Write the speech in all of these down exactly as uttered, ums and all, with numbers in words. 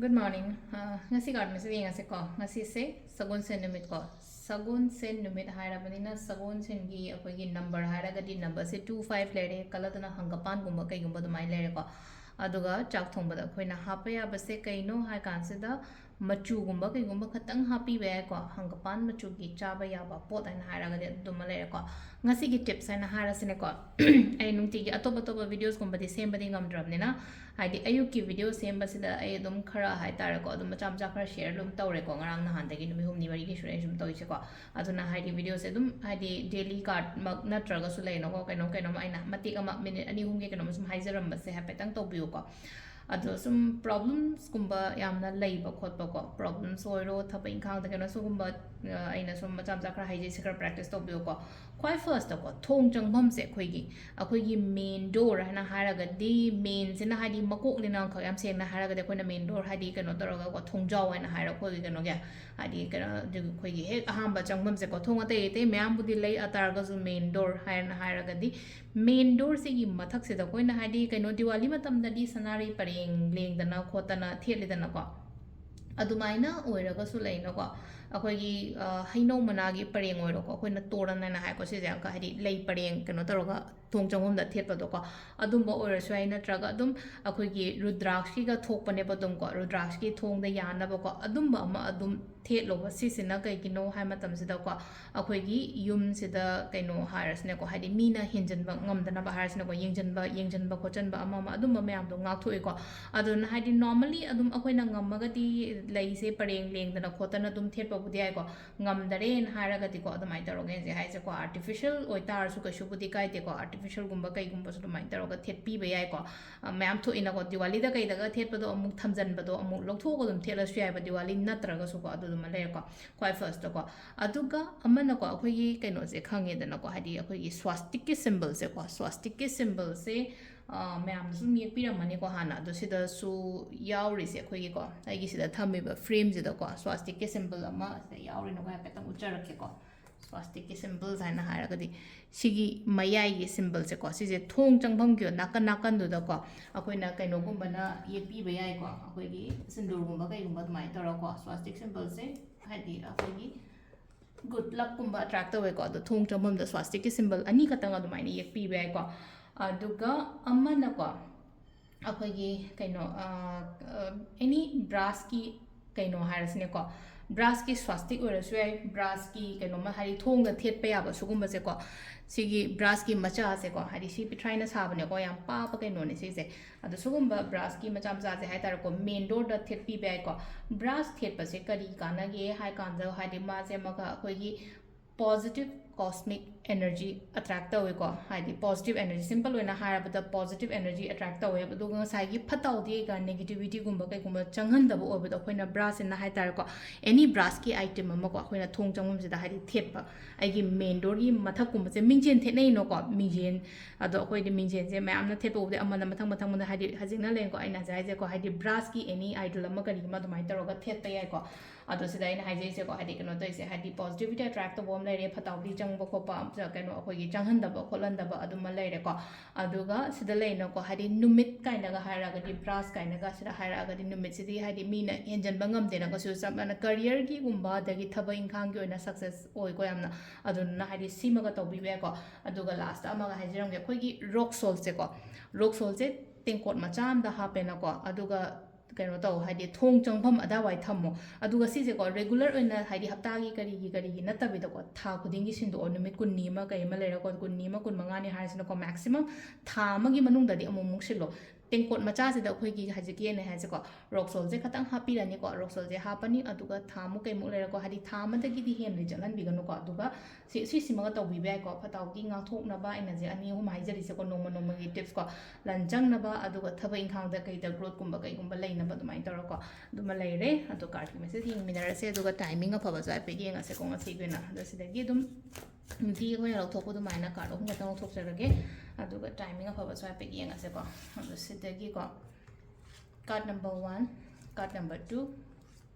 Good morning. ꯑ, ꯉꯁꯤ card message ꯌꯦꯡꯉꯁꯦꯀꯣ. ꯉꯁꯤꯁꯦ ꯁꯒꯣꯜꯁꯦꯟ ꯅꯨꯃꯤꯠꯀꯣ. ꯁꯒꯣꯜꯁꯦꯟ ꯅꯨꯃꯤꯠ ꯍꯥꯏꯔꯕꯅꯤꯅ ꯁꯒꯣꯜꯁꯦꯟꯒꯤ ꯑꯩꯈꯣꯏꯒꯤ number ꯍꯥꯏꯔꯒꯗꯤ numberꯁꯦ two five ꯂꯩꯔꯦ, ꯀꯜꯂꯗꯅ ꯍꯪꯒꯄꯥꯟꯒꯨꯝꯕ ꯀꯩꯒꯨꯝꯕ ꯑꯗꯨꯃꯥꯏꯅ ꯂꯩꯔꯦꯀꯣ꯫ ꯑꯗꯨꯒ ꯆꯥꯛ ꯊꯣꯡꯕꯗ ꯑꯩꯈꯣꯏꯅ ꯍꯥꯞꯄ ꯌꯥꯕꯁꯦ ꯀꯩꯅꯣ ꯍꯥꯏ ꯀꯥꯟꯁꯤꯗ ꯃꯆꯨꯒꯨꯝꯕ ꯀꯩꯒꯨꯝꯕ ꯈꯇꯪ ꯍꯥꯞꯄꯤꯕ ꯌꯥꯏꯀꯣ꯫ ꯍꯪꯒꯄꯥꯟ ꯃꯆꯨꯒꯤ ꯆꯥꯕ ꯌꯥꯕ ꯄꯣꯠ ꯍꯥꯏꯅ ꯍꯥꯏꯔꯒꯗꯤ ꯑꯗꯨꯃ ꯂꯩꯔꯦꯀꯣ꯫ ꯉꯁꯤꯒꯤ tips ꯍꯥꯏꯅ ꯍꯥꯏꯔꯁꯤꯅꯦꯀꯣ꯫ ꯑꯩ ꯅꯨꯡꯇꯤꯒꯤ ꯑꯇꯣꯞ ꯑꯇꯣꯞꯄ videosꯀꯨꯝꯕꯗꯤ ꯁꯦꯝꯕꯗꯤ ꯉꯝꯗ꯭ꯔꯕꯅꯤꯅ, ꯍꯥꯏꯗꯤ ꯑꯌꯨꯛꯀꯤ video ꯁꯦꯝꯕꯁꯤꯗ ꯑꯩ ꯑꯗꯨꯝ ꯈꯔ ꯍꯥꯏꯇꯥꯔꯦꯀꯣ, ꯑꯗꯨꯝ ꯃꯆꯥ ꯃꯆꯥ ꯈꯔ share ꯑꯗꯨꯝ ꯇꯧꯔꯦꯀꯣ꯫ ꯉꯔꯥꯡ ꯅꯍꯥꯟꯗꯒꯤ ꯅꯨꯃꯤꯠ ꯍꯨꯝꯅꯤ ꯃꯔꯤꯅꯤ ꯁꯨꯔꯦ ꯑꯩ ꯁꯨꯝ ꯇꯧꯔꯤꯁꯦꯀꯣ꯫ ꯑꯗꯨꯅ ꯍꯥꯏꯗꯤ videoꯁꯦ ꯑꯗꯨꯝ ꯍꯥꯏꯗꯤ daily cardꯃꯛ ꯅꯠꯇ꯭ꯔꯒꯁꯨ ꯂꯩꯅꯀꯣ, ꯀꯩꯅꯣꯝ ꯀꯩꯅꯣꯝ ꯑꯩꯅ ꯃꯇꯦꯛ ꯑꯃ minute ꯑꯅꯤ ꯑꯍꯨꯝꯒꯤ ꯀꯩꯅꯣꯝ ꯁꯨꯝ ꯍꯥꯏꯖꯔꯝꯕꯁꯦ ꯍꯥꯏꯐꯦꯠꯇꯪ ꯇꯧꯕꯤꯌꯨꯀꯣ꯫ ꯑꯗꯣ ꯁꯨꯝ problemsꯀꯨꯝꯕ ꯌꯥꯝꯅ ꯂꯩꯕ ꯈꯣꯠꯄꯀꯣ, problems ꯑꯣꯏꯔꯣ, ꯊꯕꯛ ꯏꯪꯈꯥꯡꯗ ꯀꯩꯅꯣ ꯁꯤꯒꯨꯝꯕ, ꯑ, ꯑꯩꯅ ꯁꯨꯝ ꯃꯆꯥ ꯃꯆꯥ ꯈꯔ ꯍꯥꯏꯖꯩꯁꯦ, ꯈꯔ practice ꯇꯧꯕꯤꯌꯨꯀꯣ꯫ ꯈ꯭ꯋꯥꯏ firstꯇꯀꯣ, ꯊꯣꯡ ꯆꯪꯐꯝꯁꯦ ꯑꯩꯈꯣꯏꯒꯤ, ꯑꯩꯈꯣꯏꯒꯤ main door ꯍꯥꯏꯅ ꯍꯥꯏꯔꯒꯗꯤ, mainꯁꯤꯅ ꯍꯥꯏꯗꯤ ꯃꯀꯣꯛꯅꯤꯅ, ꯑꯃꯈꯛ ꯌꯥꯝ ꯁꯦꯡꯅ ꯍꯥꯏꯔꯒꯗꯤ ꯑꯩꯈꯣꯏꯅ main door ꯍꯥꯏꯗꯤ ꯀꯩꯅꯣ ꯇꯧꯔꯒꯀꯣ, ꯊꯣꯡꯖꯥꯎ ꯍꯥꯏꯅ ꯍꯥꯏꯔ ꯑꯩꯈꯣꯏꯒꯤ ꯀꯩꯅꯣꯒꯤ, ꯍꯥꯏꯗꯤ ꯀꯩꯅꯣ, ꯑꯗꯨ ꯑꯩꯈꯣꯏꯒꯤ ꯍꯦꯛ ꯑꯍꯥꯟꯕ ꯆꯪꯐꯝꯁꯦꯀꯣ, ꯊꯣꯡ ꯑꯇꯩ ꯑꯇꯩ ꯃꯌꯥꯝꯕꯨꯗꯤ ꯂꯩ, ꯑ ꯇꯥꯔꯒꯁꯨ main door ꯍꯥꯏꯅ ꯍꯥꯏꯔꯒꯗꯤ, main doorꯁꯤꯒꯤ ꯃꯊꯛꯁꯤꯗ ꯑꯩꯈꯣꯏꯅ ꯍꯥꯏꯗꯤ ꯀꯩꯅꯣ, ꯗꯤꯋꯥꯂꯤ ꯃꯇꯝꯗꯗꯤ ꯁꯅꯥꯔꯩ ꯄꯔꯦꯡ ꯂꯦꯡꯗꯅ ꯈꯣꯠꯇꯅ ꯊꯦꯠꯂꯤꯗꯅꯀꯣ꯫ ꯑꯗꯨꯃꯥꯏꯅ ꯑꯣꯏꯔꯒꯁꯨ ꯂꯩꯅꯀꯣ, ꯑꯩꯈꯣꯏꯒꯤ, ꯑ, ꯍꯩꯅꯧ ꯃꯅꯥꯒꯤ ꯄꯔꯦꯡ ꯑꯣꯏꯔꯣꯀꯣ, ꯑꯩꯈꯣꯏꯅ ꯇꯣꯔꯟ ꯍꯥꯏꯅ ꯍꯥꯏꯀꯣ ꯁꯤꯁꯦ, ꯑꯃꯨꯛꯀ ꯍꯥꯏꯗꯤ ꯂꯩ ꯄꯔꯦꯡ ꯀꯩꯅꯣ ꯇꯧꯔꯒ ꯊꯣꯡ ꯆꯪꯐꯝꯗ ꯊꯦꯠꯄꯗꯣꯀꯣ, ꯑꯗꯨꯝꯕ ꯑꯣꯏꯔꯁꯨ ꯌꯥꯏ, ꯅꯠꯇ꯭ꯔꯒ ꯑꯗꯨꯝ ꯑꯩꯈꯣꯏꯒꯤ ꯔꯨꯗ꯭ꯔꯥꯛꯁꯀꯤꯒ ꯊꯣꯛꯄꯅꯦꯕ ꯑꯗꯨꯝꯀꯣ, ꯔꯨꯗ꯭ꯔꯥꯛꯁꯀꯤ ꯊꯣꯡꯗ ꯌꯥꯅꯕꯀꯣ, ꯑꯗꯨꯝꯕ ꯑꯃ ꯑꯗꯨꯝ ꯊꯦꯠꯂꯣꯕ꯫ ꯁꯤꯁꯤꯅ ꯀꯩꯒꯤꯅꯣ ꯍꯥꯏ ꯃꯇꯝꯁꯤꯗꯀꯣ, ꯑꯩꯈꯣꯏꯒꯤ ꯌꯨꯝꯁꯤꯗ ꯀꯩꯅꯣ ꯍꯥꯏꯔꯁꯤꯅꯦꯀꯣ, ꯍꯥꯏꯗꯤ ꯃꯤꯅ ꯍꯦꯟꯖꯤꯟꯕ ꯉꯝꯗꯅꯕ ꯍꯥꯏꯔꯁꯤꯅꯦꯀꯣ, ꯌꯦꯡꯁꯤꯟꯕ, ꯌꯦꯡꯁꯤꯟꯕ ꯈꯣꯠꯆꯟꯕ ꯑꯃ ꯑꯃ ꯑꯗꯨꯝꯕ ꯃꯌꯥꯝꯗꯣ ꯉꯥꯛꯊꯣꯛꯏꯀꯣ꯫ ꯑꯗꯨꯅ ꯍꯥꯏꯗꯤ normally ꯑꯗꯨꯝ ꯑꯩꯈꯣꯏꯅ ꯉꯝꯃꯒꯗꯤ ꯂꯩꯁꯦ ꯄꯔꯦꯡ ꯂꯦꯡꯗꯅ ꯈꯣꯠꯇꯅ ꯑꯗꯨꯝ ꯊꯦꯠꯄꯕꯨꯗꯤ ꯌꯥꯏꯀꯣ꯫ ꯉꯝꯗꯔꯦꯅ ꯍꯥꯏꯔꯒꯗꯤꯀꯣ, ꯑꯗꯨꯃꯥꯏꯅ ꯇꯧꯔꯒ ꯌꯦꯡꯁꯦ ꯍꯥꯏꯁꯦꯀꯣ, artificial ꯑꯣꯏꯇꯥꯔꯁꯨ ꯀꯩꯁꯨꯕꯨꯗꯤ ꯀꯥꯏꯗꯦꯀꯣ, artificialꯒꯨꯝꯕ ꯀꯩꯒꯨꯝꯕꯁꯨ ꯑꯗꯨꯃꯥꯏꯅ ꯇꯧꯔꯒ ꯊꯦꯠꯄꯤꯕ ꯌꯥꯏꯀꯣ꯫ ꯑ, ꯃꯌꯥꯝ ꯊꯣꯛꯏꯅꯀꯣ, ꯗꯤꯋꯥꯂꯤꯗ ꯀꯩꯗꯒ ꯊꯦꯠꯄꯗꯣ ꯑꯃꯨꯛ ꯊꯝꯖꯟꯕꯗꯣ ꯑꯃꯨꯛ ꯂꯧꯊꯣꯛꯑꯒ ꯑꯗꯨꯝ ꯊꯦꯠꯂꯁꯨ ꯌꯥꯏꯕ, ꯗꯤꯋꯥꯂꯤ ꯅꯠꯇ꯭ꯔꯒꯁꯨꯀꯣ, ꯑꯗꯨꯗꯨꯃ ꯂꯩꯔꯦꯀꯣ, ꯈ꯭ꯋꯥꯏ firstꯇꯀꯣ꯫ ꯑꯗꯨꯒ ꯑꯃꯅꯀꯣ, ꯑꯩꯈꯣꯏꯒꯤ ꯀꯩꯅꯣꯁꯦ ꯈꯪꯉꯦꯗꯅꯀꯣ, ꯍꯥꯏꯗꯤ ꯑꯩꯈꯣꯏꯒꯤ swastikꯀꯤ symbolꯁꯦꯀꯣ, swastikꯀꯤ symbolꯁꯦ, ꯑ, ꯃꯌꯥꯝꯅ ꯁꯨꯝ ꯌꯦꯛꯄꯤꯔꯝꯃꯅꯤꯀꯣ ꯍꯥꯟꯅ, ꯑꯗꯣ ꯁꯤꯗꯁꯨ ꯌꯥꯎꯔꯤꯁꯦ ꯑꯩꯈꯣꯏꯒꯤꯀꯣ, ꯑꯩꯒꯤ ꯁꯤꯗ ꯊꯝꯃꯤꯕ frameꯁꯤꯗꯀꯣ, swastikꯀꯤ symbol ꯑꯃ ꯁꯤꯗ ꯌꯥꯎꯔꯤꯅꯀꯣ, ꯍꯥꯏꯐꯦꯠꯇꯪ ꯎꯠꯆꯔꯛꯀꯦꯀꯣ꯫ Swastikꯀꯤ symbols ꯍꯥꯏꯅ ꯍꯥꯏꯔꯒꯗꯤ ꯁꯤꯒꯤ ꯃꯌꯥꯏꯒꯤ symbolꯁꯦꯀꯣ, ꯁꯤꯁꯦ ꯊꯣꯡ ꯆꯪꯐꯝꯒꯤ ꯅꯥꯀꯟ ꯅꯥꯀꯟꯗꯨꯗꯀꯣ ꯑꯩꯈꯣꯏꯅ ꯀꯩꯅꯣꯒꯨꯝꯕꯅ ꯌꯦꯛꯄꯤꯕ ꯌꯥꯏꯀꯣ, ꯑꯩꯈꯣꯏꯒꯤ ꯁꯤꯟꯗꯨꯔꯒꯨꯝꯕ ꯀꯩꯒꯨꯝꯕ ꯑꯗꯨꯃꯥꯏꯅ ꯇꯧꯔꯒꯀꯣ, swastik symbolꯁꯦ ꯍꯥꯏꯗꯤ ꯑꯩꯈꯣꯏꯒꯤ good luckꯀꯨꯝꯕ attract ꯇꯧꯋꯦꯀꯣ꯫ ꯑꯗꯣ ꯊꯣꯡ ꯆꯪꯐꯝꯗ swastikꯀꯤ symbol ꯑꯅꯤꯈꯛꯇꯪ ꯑꯗꯨꯃꯥꯏꯅ ꯌꯦꯛꯄꯤꯕ ꯌꯥꯏꯀꯣ꯫ ꯑꯗꯨꯒ ꯑꯃꯅꯀꯣ ꯑꯩꯈꯣꯏꯒꯤ ꯀꯩꯅꯣ, ꯑꯦꯅꯤ ꯕ꯭ꯔꯥꯁꯀꯤ ꯀꯩꯅꯣ ꯍꯥꯏꯔꯁꯤꯅꯦꯀꯣ, ꯕ꯭ꯔꯥꯁꯀꯤ swastik ꯑꯣꯏꯔꯁꯨ ꯌꯥꯏ, ꯕ꯭ꯔꯥꯁꯀꯤ ꯀꯩꯅꯣꯝꯃ ꯍꯥꯏꯗꯤ ꯊꯣꯡꯗ ꯊꯦꯠꯄ ꯌꯥꯕ ꯁꯤꯒꯨꯝꯕꯁꯦꯀꯣ, ꯁꯤꯒꯤ ꯕ꯭ꯔꯥꯁꯀꯤ ꯃꯆꯥꯁꯦꯀꯣ, ꯍꯥꯏꯗꯤ ꯁꯤ ꯄꯤꯊ꯭ꯔꯥꯏꯅ ꯁꯥꯕꯅꯦꯀꯣ, ꯌꯥꯝ ꯄꯥꯕ ꯀꯩꯅꯣꯅꯦ ꯁꯤꯁꯦ꯫ ꯑꯗꯣ ꯁꯤꯒꯨꯝꯕ ꯕ꯭ꯔꯥꯁꯀꯤ ꯃꯆꯥ ꯃꯆꯥꯁꯦ ꯍꯥꯏ ꯇꯥꯔꯦꯀꯣ, main doorꯗ ꯊꯦꯠꯄꯤꯕ ꯌꯥꯏꯀꯣ꯫ ꯕ꯭ꯔꯥꯁ ꯊꯦꯠꯄꯁꯦ ꯀꯔꯤ ꯀꯥꯟꯅꯒꯦ ꯍꯥꯏ ꯀꯥꯟꯗ, ꯍꯥꯏꯗꯤ ꯃꯥꯁꯦ ꯑꯃꯒ ꯑꯩꯈꯣꯏꯒꯤ positive cosmic energy attract ꯇꯧꯋꯦꯀꯣ, ꯍꯥꯏꯗꯤ positive energy, simple ꯑꯣꯏꯅ ꯍꯥꯏꯔꯕꯗ positive energy attract ꯇꯧꯋꯦꯕ꯫ ꯑꯗꯨꯒ ꯉꯁꯥꯏꯒꯤ ꯐꯠꯇ ꯍꯥꯎꯗꯤ ꯀꯩꯀꯥ, negativityꯒꯨꯝꯕ ꯀꯩꯒꯨꯝꯕ ꯆꯪꯍꯟꯗꯕ ꯑꯣꯏꯕꯗꯣ ꯑꯩꯈꯣꯏꯅ ꯕ꯭ꯔꯥꯁꯁꯤꯅ ꯍꯥꯏ ꯇꯥꯔꯦꯀꯣ, any ꯕ꯭ꯔꯥꯁꯀꯤ item ꯑꯃꯀꯣ ꯑꯩꯈꯣꯏꯅ ꯊꯣꯡ ꯆꯪꯐꯝꯁꯤꯗ ꯍꯥꯏꯗꯤ ꯊꯦꯠꯄ, ꯑꯩꯒꯤ main doorꯒꯤ ꯃꯊꯛꯀꯨꯝꯕꯁꯦ ꯃꯤꯡꯖꯦꯜ ꯊꯦꯠꯅꯩꯅꯣꯀꯣ, ꯃꯤꯡꯖꯦꯜ꯫ ꯑꯗꯣ ꯑꯩꯈꯣꯏꯗꯤ ꯃꯤꯡꯖꯦꯜꯁꯦ ꯃꯌꯥꯝꯅ ꯊꯦꯠꯄ ꯎꯕꯗꯤ ꯑꯃꯅ ꯃꯊꯪ ꯃꯊꯪ ꯃꯊꯪ ꯍꯥꯏꯗꯤ ꯍꯧꯖꯤꯛꯅ ꯂꯩꯀꯣ, ꯑꯩꯅ ꯍꯧꯖꯤꯛ ꯍꯥꯏꯁꯦꯀꯣ, ꯍꯥꯏꯗꯤ ꯕ꯭ꯔꯥꯁꯀꯤ any idol ꯑꯃ ꯀꯔꯤ ꯑꯃ ꯑꯗꯨꯃꯥꯏꯅ ꯇꯧꯔꯒ ꯊꯦꯠꯄ ꯌꯥꯏꯀꯣ꯫ ꯑꯗꯣ ꯁꯤꯗ ꯑꯩꯅ ꯍꯥꯏꯖꯩꯁꯦꯀꯣ, ꯍꯥꯏꯗꯤ ꯀꯩꯅꯣ ꯇꯧꯔꯤꯁꯦ, ꯍꯥꯏꯗꯤ positivity attract ꯇꯧꯕ ꯑꯃ ꯂꯩꯔꯦ, ꯐꯠꯇ ꯍꯥꯎꯗꯤ ꯆꯪꯕ ꯈꯣꯠꯄ, ꯀꯩꯅꯣ ꯑꯩꯈꯣꯏꯒꯤ ꯆꯪꯍꯟꯗꯕ ꯈꯣꯠꯍꯟꯗꯕ ꯑꯗꯨꯃ ꯂꯩꯔꯦꯀꯣ꯫ ꯑꯗꯨꯒ ꯁꯤꯗ ꯂꯩꯅꯀꯣ, ꯍꯥꯏꯗꯤ ꯅꯨꯃꯤꯠ ꯀꯥꯏꯅꯒ ꯍꯥꯏꯔꯒꯗꯤ, ꯕ꯭ꯔꯥꯁ ꯀꯥꯏꯅꯒ ꯁꯤꯗ ꯍꯥꯏꯔꯛꯑꯒꯗꯤ, ꯅꯨꯃꯤꯠꯁꯤꯗꯤ ꯍꯥꯏꯗꯤ ꯃꯤꯅ ꯍꯦꯟꯖꯟꯕ ꯉꯝꯗꯦꯅꯀꯣ, ꯁꯤꯁꯨ ꯆꯞ ꯃꯥꯟꯅ careerꯒꯤꯒꯨꯝꯕ ꯑꯗꯒꯤ ꯊꯕꯛ ꯏꯪꯈꯥꯡꯒꯤ ꯑꯣꯏꯅ success ꯑꯣꯏꯀꯣ ꯌꯥꯝꯅ꯫ ꯑꯗꯨꯗꯨꯅ ꯍꯥꯏꯗꯤ ꯁꯤꯃꯒ ꯇꯧꯕꯤꯕ ꯌꯥꯏꯀꯣ꯫ ꯑꯗꯨꯒ last ꯑꯃꯒ ꯍꯥꯏꯖꯔꯝꯒꯦ, ꯑꯩꯈꯣꯏꯒꯤ rock saltꯁꯦꯀꯣ, rock saltꯁꯦ ꯇꯦꯡꯀꯣꯠ ꯃꯆꯥ ꯑꯃꯗ ꯍꯥꯞꯄꯦꯅꯀꯣ, ꯑꯗꯨꯒ ꯀꯩꯅꯣ ꯇꯧ, ꯍꯥꯏꯗꯤ ꯊꯣꯡ ꯆꯪꯐꯝ ꯑꯗꯥꯋꯥꯏ ꯊꯝꯃꯣ꯫ ꯑꯗꯨꯒ ꯁꯤꯁꯦꯀꯣ regular ꯑꯣꯏꯅ ꯍꯥꯏꯗꯤ ꯍꯞꯇꯥꯒꯤ ꯀꯔꯤꯒꯤ ꯀꯔꯤꯒꯤ ꯅꯠꯇꯕꯤꯗꯀꯣ, ꯊꯥ ꯈꯨꯗꯤꯡꯒꯤ ꯁꯤꯟꯗꯣꯛꯑꯣ꯫ ꯅꯨꯃꯤꯠ ꯀꯨꯟꯅꯤ ꯑꯃ ꯀꯩ ꯑꯃ ꯂꯩꯔꯀꯣ, ꯀꯨꯟꯅꯤ ꯑꯃ, ꯀꯨꯟꯃꯉꯥꯅꯤ ꯍꯥꯏꯔꯁꯤꯅꯀꯣ, maximum ꯊꯥ ꯑꯃꯒꯤ ꯃꯅꯨꯡꯗꯗꯤ ꯑꯃꯨꯛꯃꯨꯛ ꯁꯤꯜꯂꯣ꯫ ꯇꯦꯡꯀꯣꯠ ꯃꯆꯥꯁꯤꯗ ꯑꯩꯈꯣꯏꯒꯤ ꯍꯧꯖꯤꯛꯀꯤ ꯑꯩꯅ ꯍꯥꯏꯁꯦꯀꯣ, rock saltꯁꯦ ꯈꯇꯪ ꯍꯥꯞꯄꯤꯔꯅꯤꯀꯣ, rock saltꯁꯦ ꯍꯥꯞꯄꯅꯤ, ꯑꯗꯨꯒ ꯊꯥ ꯑꯃꯨꯛ ꯀꯩꯃꯨꯛ ꯂꯩꯔꯀꯣ, ꯍꯥꯏꯗꯤ ꯊꯥ ꯑꯃꯗꯒꯤꯗꯤ ꯍꯦꯟꯅꯗꯤ ꯆꯠꯍꯟꯕꯤꯒꯅꯨꯀꯣ꯫ ꯑꯗꯨꯒ ꯁꯤ, ꯁꯤꯁꯤꯃꯒ ꯇꯧꯕꯤꯕ ꯌꯥꯏꯀꯣ, ꯐꯠꯇ ꯍꯥꯎꯗꯤ ꯉꯥꯛꯊꯣꯛꯅꯕ ꯑꯩꯅ ꯍꯧꯖꯤꯛ ꯑꯅꯤ ꯑꯍꯨꯝ ꯍꯥꯏꯖꯔꯤꯁꯦꯀꯣ, ꯅꯣꯡꯃ ꯅꯣꯡꯃꯒꯤ tips ꯀꯣ, ꯂꯟ ꯆꯪꯅꯕ, ꯑꯗꯨꯒ ꯊꯕꯛ ꯏꯪꯈꯥꯡꯗ ꯀꯩꯗ growthꯀꯨꯝꯕ ꯀꯩꯒꯨꯝꯕ ꯂꯩꯅꯕ ꯑꯗꯨꯃꯥꯏꯅ ꯇꯧꯔꯀꯣ, ꯑꯗꯨꯃ ꯂꯩꯔꯦ꯫ ꯑꯗꯣ cardꯀꯤ message ꯌꯦꯡꯃꯤꯟꯅꯔꯁꯦ, ꯑꯗꯨꯒ timing ꯑꯐꯕꯁꯨ ꯍꯥꯏꯐꯦꯠ ꯌꯦꯡꯉꯁꯦꯀꯣ ꯉꯁꯤꯒꯤ ꯑꯣꯏꯅ꯫ ꯑꯗꯣ ꯁꯤꯗꯒꯤ ꯑꯗꯨꯝ ꯅꯨꯡꯇꯤꯒꯤ ꯑꯩꯈꯣꯏꯅ ꯂꯧꯊꯣꯛꯄ ꯑꯗꯨꯃꯥꯏꯅ card ꯑꯍꯨꯝ ꯈꯛꯇꯪ ꯂꯧꯊꯣꯛꯆꯔꯒꯦ, ꯑꯗꯨꯒ timing ꯑꯐꯕꯁꯨ ꯍꯥꯏꯐꯦꯠ ꯌꯦꯡꯉꯁꯦꯀꯣ꯫ ꯑꯗꯣ ꯁꯤꯗꯒꯤꯀꯣ, card number one, card number two,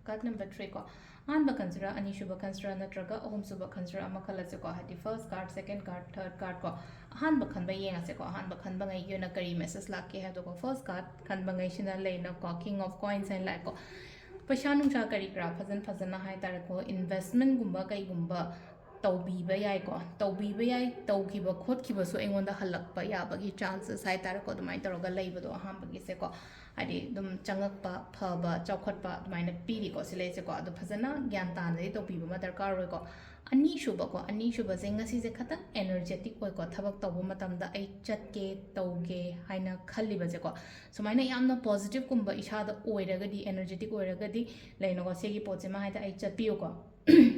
card number three ꯀꯣ, ꯑꯍꯥꯟꯕ ꯈꯟꯁꯤꯔꯥ, ꯑꯅꯤꯁꯨꯕ ꯈꯟꯁꯤꯔꯥ, ꯅꯠꯇ꯭ꯔꯒ ꯑꯍꯨꯝꯁꯨꯕ ꯈꯟꯁꯤꯔꯥ ꯑꯃ ꯈꯜꯂꯁꯦꯀꯣ, ꯍꯥꯏꯗꯤ first card, second card, third card ꯀꯣ꯫ ꯑꯍꯥꯟꯕ ꯈꯟꯕ ꯌꯦꯡꯉꯁꯦꯀꯣ, ꯑꯍꯥꯟꯕ ꯈꯟꯕꯉꯩꯒꯤ ꯑꯣꯏꯅ ꯀꯔꯤ message ꯂꯥꯛꯀꯦ ꯍꯥꯏꯕꯗꯣꯀꯣ꯫ First card ꯈꯟꯕꯉꯩꯁꯤꯅ ꯂꯩꯅꯀꯣ, King of Coins ꯍꯥꯏꯅ ꯂꯥꯛꯑꯦꯀꯣ꯫ ꯄꯩꯁꯥ ꯅꯨꯡꯁꯥ ꯀꯔꯤ ꯀꯔꯥ ꯐꯖꯅ ꯐꯖꯅ ꯍꯥꯏꯇꯥꯔꯦꯀꯣ, investmentꯒꯨꯝꯕ ꯀꯩꯒꯨꯝꯕ ꯇꯧꯕꯤꯕ ꯌꯥꯏꯀꯣ, ꯇꯧꯕꯤꯕ ꯌꯥꯏ, ꯇꯧꯈꯤꯕ ꯈꯣꯠꯈꯤꯕꯁꯨ ꯑꯩꯉꯣꯟꯗ ꯍꯜꯂꯛꯄ ꯌꯥꯕꯒꯤ chances ꯍꯥꯏꯇꯥꯔꯦꯀꯣ, ꯑꯗꯨꯃꯥꯏꯅ ꯇꯧꯔꯒ ꯂꯩꯕꯗꯣ ꯑꯍꯥꯟꯕꯒꯤꯁꯦꯀꯣ꯫ ꯍꯥꯏꯗꯤ ꯑꯗꯨꯝ ꯆꯪꯉꯛꯄ, ꯐꯕ, ꯆꯥꯎꯈꯠꯄ ꯑꯗꯨꯃꯥꯏꯅ ꯄꯤꯔꯤꯀꯣ ꯁꯤ ꯂꯩꯁꯦꯀꯣ꯫ ꯑꯗꯣ ꯐꯖꯅ ꯒ꯭ꯌꯥꯟ ꯇꯥꯅꯗꯤ ꯇꯧꯕꯤꯕ ꯑꯃ ꯗꯔꯀꯥꯔ ꯑꯣꯏꯀꯣ꯫ ꯑꯅꯤꯁꯨꯕꯀꯣ, ꯑꯅꯤꯁꯨꯕꯁꯦ ꯉꯁꯤꯁꯦ ꯈꯇꯪ energetic ꯑꯣꯏꯀꯣ, ꯊꯕꯛ ꯇꯧꯕ ꯃꯇꯝꯗ ꯑꯩ ꯆꯠꯀꯦ, ꯇꯧꯒꯦ ꯍꯥꯏꯅ ꯈꯜꯂꯤꯕꯁꯦꯀꯣ꯫ ꯁꯨꯃꯥꯏꯅ ꯌꯥꯝꯅ positiveꯀꯨꯝꯕ ꯏꯁꯥꯗ ꯑꯣꯏꯔꯒꯗꯤ, energetic ꯑꯣꯏꯔꯒꯗꯤ ꯂꯩꯅꯀꯣ, ꯁꯤꯒꯤ ꯄꯣꯠꯁꯤꯃ ꯍꯥꯏꯗꯤ ꯑꯩ ꯆꯠꯄꯤꯌꯨꯀꯣ꯫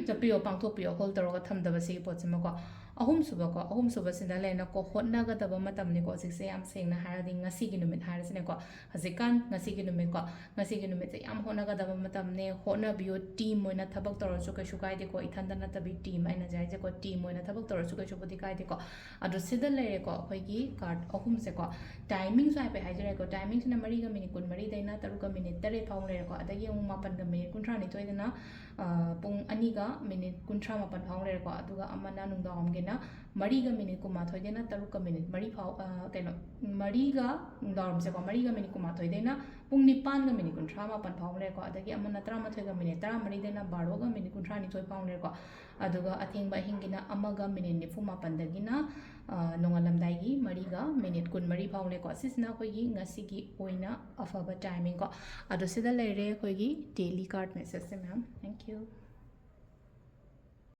ꯆꯠꯄꯤꯌꯣ, ꯄꯥꯡꯊꯣꯛꯄꯤꯌꯣ, hold ꯇꯧꯔꯒ ꯊꯝꯗꯕ ꯁꯤꯒꯤ ꯄꯣꯠꯁꯤꯃꯀꯣ꯫ ꯑꯍꯨꯝꯁꯨꯕꯀꯣ, ꯑꯍꯨꯝꯁꯨꯕꯁꯤꯗ ꯂꯩꯅꯀꯣ, ꯍꯣꯠꯅꯒꯗꯕ ꯃꯇꯝꯅꯤꯀꯣ꯫ ꯍꯧꯖꯤꯛꯁꯦ ꯌꯥꯝ ꯁꯦꯡꯅ ꯍꯥꯏꯔꯗꯤ ꯉꯁꯤꯒꯤ ꯅꯨꯃꯤꯠ ꯍꯥꯏꯔꯁꯤꯅꯦꯀꯣ, ꯍꯧꯖꯤꯛꯀꯥꯟ ꯉꯁꯤꯒꯤ ꯅꯨꯃꯤꯠꯀꯣ, ꯉꯁꯤꯒꯤ ꯅꯨꯃꯤꯠꯁꯦ ꯌꯥꯝ ꯍꯣꯠꯅꯒꯗꯕ ꯃꯇꯝꯅꯦ꯫ ꯍꯣꯠꯅꯕꯤꯌꯣ, team ꯑꯣꯏꯅ ꯊꯕꯛ ꯇꯧꯔꯁꯨ ꯀꯩꯁꯨ ꯀꯥꯏꯗꯦꯀꯣ, ꯏꯊꯟꯗ ꯅꯠꯇꯕꯤ team ꯑꯩꯅ ꯍꯥꯏꯁꯦꯀꯣ, team ꯑꯣꯏꯅ ꯊꯕꯛ ꯇꯧꯔꯁꯨ ꯀꯩꯁꯨꯕꯨꯗꯤ ꯀꯥꯏꯗꯦꯀꯣ꯫ ꯑꯗꯣ ꯁꯤꯗ ꯂꯩꯔꯦꯀꯣ ꯑꯩꯈꯣꯏꯒꯤ card ꯑꯍꯨꯝꯁꯦꯀꯣ꯫ Timingꯁꯨ ꯍꯥꯏꯐꯦꯠ ꯍꯥꯏꯖꯔꯦꯀꯣ, timingꯁꯤꯅ ꯃꯔꯤꯒ ꯃꯤꯅꯤꯠ ꯀꯨꯟꯃꯔꯤꯗꯩꯅ ꯇꯔꯨꯛꯀ ꯃꯤꯅꯤꯠ ꯇꯔꯦꯠ ꯐꯥꯎ ꯂꯩꯔꯦꯀꯣ, ꯑꯗꯒꯤ ꯑꯃꯨꯛ ꯃꯥꯄꯟꯒ ꯃꯤꯅꯤꯠ ꯀꯨꯟꯊ꯭ꯔꯥꯅꯤꯊꯣꯏꯗꯅ, ꯑ, ꯄꯨꯡ ꯑꯅꯤꯒ ꯃꯤꯅꯤꯠ ꯀꯨꯟꯊ꯭ꯔꯥ ꯃꯥꯄꯟ ꯐꯥꯎ ꯂꯩꯔꯦꯀꯣ, ꯑꯗꯨꯒ ꯑꯃꯅ ꯅꯨꯡꯗꯥꯡꯋꯥꯏꯔꯝꯒꯤꯅ ꯃꯔꯤꯒ ꯃꯤꯅꯤꯠ ꯀꯨꯟꯃꯥꯊꯣꯏꯗꯩꯅ ꯇꯔꯨꯛꯀ ꯃꯤꯅꯤꯠ ꯃꯔꯤ ꯐꯥꯎ, ꯑ, ꯀꯩꯅꯣ, ꯃꯔꯤꯒ, ꯅꯨꯡꯗꯥꯡꯋꯥꯏꯔꯝꯁꯦꯀꯣ, ꯃꯔꯤꯒ ꯃꯤꯅꯤꯠ ꯀꯨꯟꯃꯥꯊꯣꯏꯗꯩꯅ ꯄꯨꯡ ꯅꯤꯄꯥꯟꯒ ꯃꯤꯅꯤꯠ ꯀꯨꯟꯊ꯭ꯔꯥ ꯃꯥꯄꯟ ꯐꯥꯎ ꯂꯩꯔꯦꯀꯣ, ꯑꯗꯒꯤ ꯑꯃꯅ ꯇꯔꯥꯃꯥꯊꯣꯏꯒ ꯃꯤꯅꯤꯠ ꯇꯔꯥꯃꯔꯤꯗꯩꯅ ꯕꯥꯔꯣꯒ ꯃꯤꯅꯤꯠ ꯀꯨꯟꯊ꯭ꯔꯥꯅꯤꯊꯣꯏ ꯐꯥꯎ ꯂꯩꯔꯦꯀꯣ, ꯑꯗꯨꯒ ꯑꯊꯦꯡꯕ ꯑꯍꯤꯡꯒꯤꯅ ꯑꯃꯒ ꯃꯤꯅꯤꯠ ꯅꯤꯐꯨ ꯃꯥꯄꯟꯗꯒꯤꯅ, ꯑ, ꯅꯣꯡꯉꯥꯜꯂꯝꯗꯥꯏꯒꯤ ꯃꯔꯤꯒ ꯃꯤꯅꯤꯠ ꯀꯨꯟꯃꯔꯤ ꯐꯥꯎ ꯂꯩꯀꯣ꯫ ꯁꯤꯁꯤꯅ ꯑꯩꯈꯣꯏꯒꯤ ꯉꯁꯤꯒꯤ ꯑꯣꯏꯅ ꯑꯐꯕ timing ꯀꯣ꯫ ꯑꯗꯣ ꯁꯤꯗ ꯂꯩꯔꯦ ꯑꯩꯈꯣꯏꯒꯤ daily card messageꯁꯦ, ma'am. Thank you.